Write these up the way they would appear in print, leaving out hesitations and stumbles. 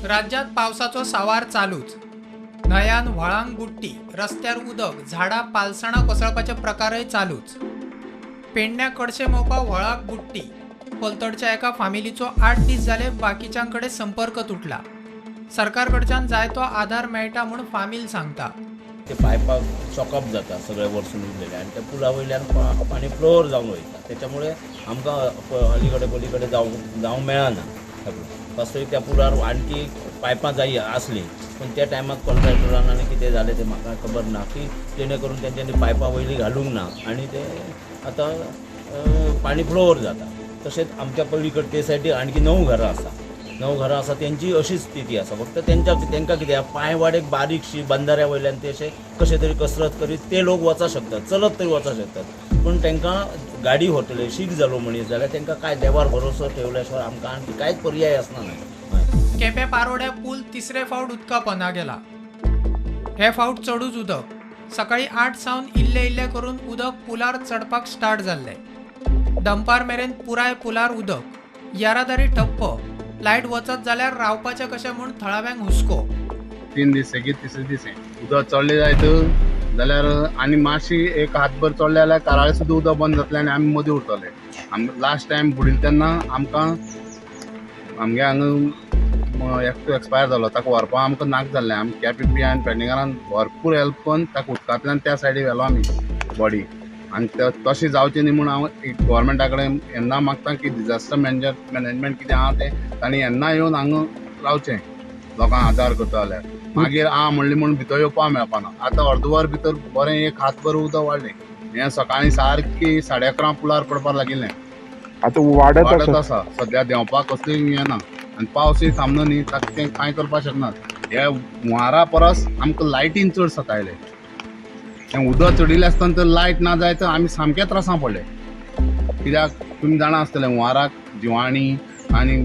राज्यात पावसाचो सावार चालूच. न्हंयान व्हाळांक बुडटी, रस्त्यार उदक, झाडां पालसणां कोसळपाचे प्रकारय चालूच. पेडण्या कडशे मोपा व्हळाक बुडटी. पलतडच्या एका फामिलीचो 8 दीस जाले बाकीच्यांकडे संपर्क तुटला. सरकारकडच्यान जाय तो आधार मेळटा म्हूण फामील सांगता. ते पायपाक चॉकअप जाता सगळे वरसून उरलेले आनी त्या पुला वयल्यान पाणी फ्लोर जावन वयता. त्याच्यामुळे आमकां अलीकडे पलीकडे जावंक जावंक मेळना. वास्तवीक त्या पुलार आणखी पायपां जाय आसली, पूण त्या टायमाक कॉन्ट्रॅक्टरान आनी कितें जालें तें म्हाका खबर ना की जेणे करून तेंच्यांनी पायपां वयलीं घालूंक ना आनी ते आतां पाणी फ्लोवर जाता. तशेंच आमच्या पलीकडे ते सायडीक आणखी 9 घरां आसा. 9 घरां आसा, तेंची अशीच स्थिती आसा. फक्त तेंकां कितें आहा, पांयवाट एक बारीकशी बंदाऱ्या वयल्यान ते अशे कशे तरी कसरत करीत ते लोक वचूंक शकतात, चलत तरी वचूंक शकतात. पूण तेंकां गाडी व्हरतले शीक जालो मनीस जाल्यार तेंकां काय देवार भरोसो ठेवल्या शिवाय आमकां आणखी कांयच पर्याय आसना. न्हय. केपें पारोड्या पूल तिसरे फावट उदका पोंदा गेला. हे फावट चडूच उदक. सकाळी 8 सावन इल्ले इल्ले करून उदक पुलार चडपाक स्टार्ट जाल्लें. दंपार मेरेन पुराय पुलार उदक. येरादारी ठप्प. लायट वचत जाल्यार रावपाचें कशें म्हूण थळाव्यांक हुस्को. 3 दीस सेगीत तिसरे दीस उदक चडलें जायत जाल्यार आनी मातशी एक हातभर चडलें जाल्यार काराळे सुद्दां उदक बंद जातलें आनी आमी मदीं उरतले. आमी लास्ट टायम बुडिल्ले तेन्ना आमकां आमगे हांगा एकटो एक्सपायर जालो, ताका व्हरपाक आमकां नाका जाल्लें. आमी केपें आनी पेडणेकारान भरपूर हेल्प करून ताका उदकांतल्यान त्या सायडी व्हेलो आमी बॉडी. आनी तशें जावचें न्ही म्हूण हांव गोवोरमेंटा कडेन येन्ना मागता की डिजास्टर मॅनेजमेंट कितें आहा तें तांणी येन्ना येवन हांगा रावचें, लोकांक आदार करता जाल्यार. मागीर आ म्हणलें म्हूण भितर येवपाक मेळपाना. आतां अर्द वर भितर बरें एक हातभर उदक वाडलें. हें सकाळीं सारकी 11:30 पुलार पडपाक लागिल्लें. आतां वाडत वाडत आसा सद्या, देंवपाक कसलीय हें ना आनी पावसूय थांबना न्ही, ताका तें कांय करपाक शकनात. हे हुंवारा परस आमकां लायटीन चड सतायलें. तें उदक चडिल्लें आसतना तर लायट ना जायत तर आमी सामके त्रासां पडले. कित्याक तुमी जाणा आसतलें हुंवाराक जिवाणी आनी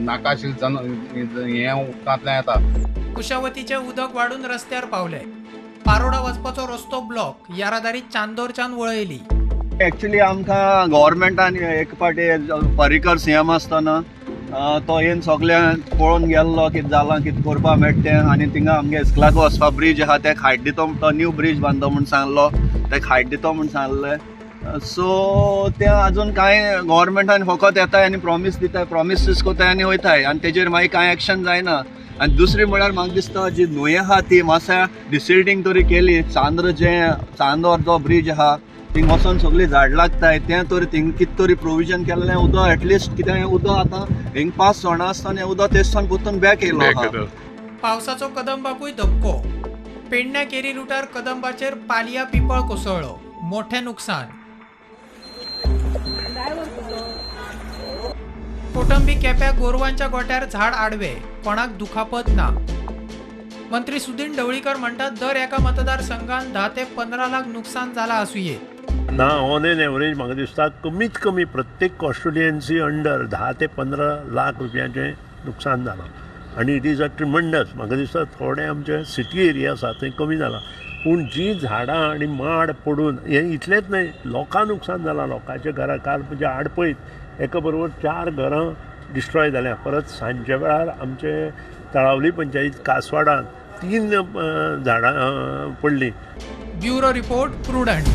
नाकाशी जन हें उदकांतल्यान येता. कुशावतीचें उदक वाडून रस्त्यार पावलें. पारोडा वचपाचो रस्तो ब्लॉक. येरादारी चांदोरच्यान वळयली. एक्चुली आमकां गव्हर्मेंटान एक फावटी पर्रीकर सीएम आसतना तो येवन सगळें पळोवन गेल्लो कितें जालां, कितें करपाक मेळटा तें. आनी थिंगा आमगे इस्कलाक वचपा ब्रीज आहा ते हायट दितो, तो न्यू ब्रीज बांदतो म्हूण सांगलो, ते हायट दितो म्हूण सांगलें. सो तें अजून कांय गव्हर्मेंटान फकत येताय आनी प्रॉमीस दिताय, प्रॉमिसीस कोताय आनी वयताय आनी तेजेर मागीर कांय एक्शन जायना. आनी दुसरी म्हळ्यार म्हाका दिसता जी न्हंय आहा ती मातशें डिसिल्टींग तरी केली. चांद्र जें चांदोर जो ब्रीज आहा थिंग वचोन सगळीं झाड लागताय, तें तरी थिंग कितें तरी प्रोविजन केल्लें उदक एटलिस्ट कितें उदक आतां हिंग पास जावना आसतना उदक तेज सावन परतून बॅक येयलो आहा. पावसाचो कदंबाकूय धपको. पेडण्या केरी रुटार कदंबाचेर पालिया पिंपळ कोसळ्ळो. मोठें नुकसान. कोटंबी केप्या गोरवांच्या गोट्यार झाड आडवे, कोणाक दुखापत ना. मंत्री सुदिन ढवळीकर म्हणटात दर एका मतदारसंघात 10 ते 15 लाख नुकसान जाला आसुये. ना, ऑन एन एवरेज म्हाका दिसता कमीत कमी प्रत्येक कॉन्स्टिट्युएन्सी अंडर 10 ते 15 लाख रुपयांचें नुकसान जालां आनी it is a tremendous. म्हाका दिसता थोडे आमचे सिटी एरिया आसा थंय कमी जालां, पूण जीं झाडां आनी माड पडून हें इतलेंच न्हय, लोकांक नुकसान जालां. लोकांच्या घरां काल म्हणजे आडपयत एका बरोबर 4 घरां डिस्ट्रॉय जाल्यां. परत सांजच्या वेळार आमचे तळावली पंचायत कासवाडांत 3 झाडां पडलीं. Bureau report, Prudent.